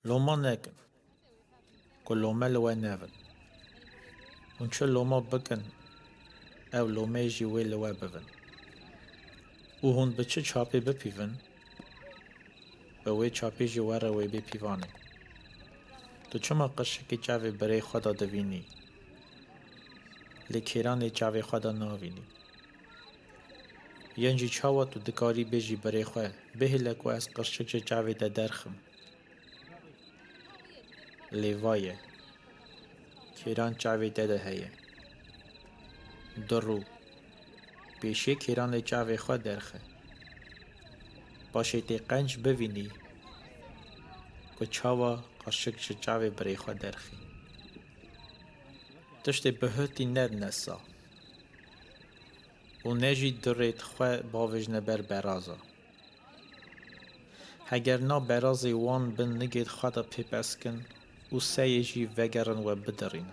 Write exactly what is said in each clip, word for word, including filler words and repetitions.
Loma nekin, ku lome li we nevin. Hûn çi loma bikin, ew lomeyê jî wê li we bivin. Û hûn bi çi çapê bipîvin, bi wê çapê jî we re wê bê pîvanê. Tu çima qirşikê çavê birê xwe de divînî, lê kêranê çavê xwe de navînî? Yên jî çawa tu dikarî bêjî birê xwe, bihêle ku ez qirşik ji çavê te derxim? Lê va ye, kêran çavê te de heye. Dirû, pêşiyê kêranê çavê xwe derxe. Paşê tê qenc bivînî ku çawa qirşik ji çavê birê xwe derxî. Tiştê bihurtî nedine sa û ne jî dirêt xwe bavêjne ber beraza. Heger na berazê wan bin nigêt xwe de pêpes kin û seyê jî vegerin we bidirînin.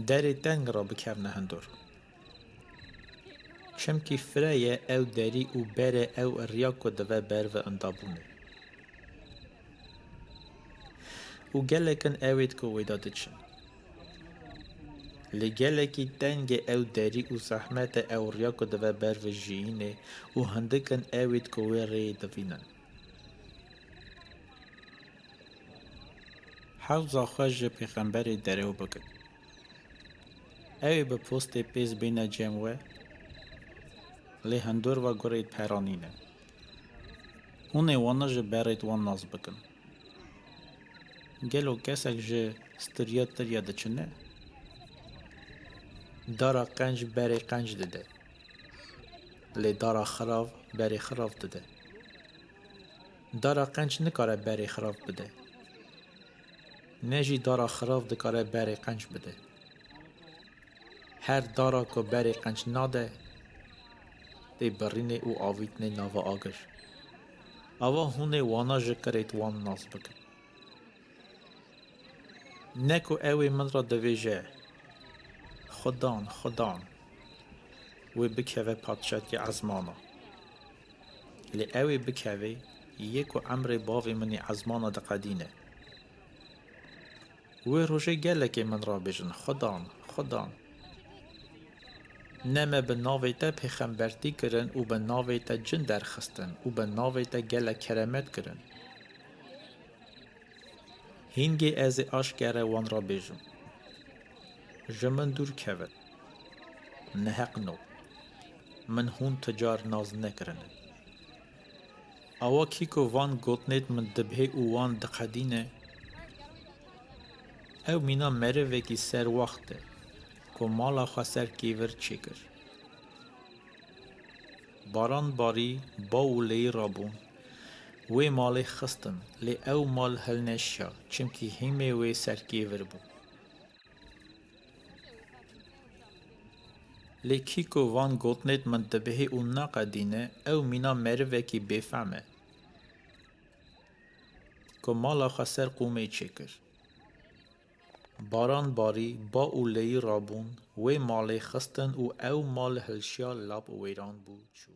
Derê teng re bikevne hundur. Çimkî fire ye ew derî û berê ew riya ku dive ber vi indabûnê. Û gelek in ewêt ku wê de diçin. Lê gelekî teng e ew derî û zehmet e ew riya ku dive ber vi jiyînê û hindik in ewêt ku wê rêyê divînin. Hewza xwe ji pêxemberê derew bikin. Ew ê bi postê pêz bêne cem we, lê hundur ve gurêt pera nîne. Hûn ê wana ji berêt wan nas bikin. Gelo kesek ji stiriya tiriya diçine? Dara qenc berê qenc dide. Lê dara xirav berê xirav dide. Dara qenc nikare berê xirav bide. Ne jî dara xirav dikare berê qenc bide. Her dara ku berê qenc nade, tê birînê û avîtinê nava agir. Ava hûn ê wana ji kirêt wan nas bikin. Ne ku ew ê min re divêje, Xudan, Xudan, wê bikeve padşatiya ezmana. Lê ew ê bikeve, yê ku emrê bavê min ê ezmana diqedîne. Wê rojê gelekê min rabêjin, Xudan, Xudan. Ne me bi navê te pêxembertî kirin û bi navê te cin derxistin û bi navê te gelek keremet kirin? Hîngê ez ê aşkere wan re bêjim, ji min dûr kevin. Neheqin o. Min hûn ti car nas nekirine. Awa kî ku van gotinêt min dibihê û wan diqedîne, ew mîna merivekî serwext e ku mala xwe ser kêvir çêkir. Baran barî, ba û leyî rabûn, wê malê xistin, lê ew mal hilneşiya, çimkî hîmê wê ser kêvir bû. Lê kî ku van gotinêt min dibihê û naqedîne, ew mîna merivekî bêfehm e ku mala xwe ser qûmê çêkir. Baran barî, ba û leyî rabûn, wê malê xistin û ew mal hilşiya, lap wêran bû, çû.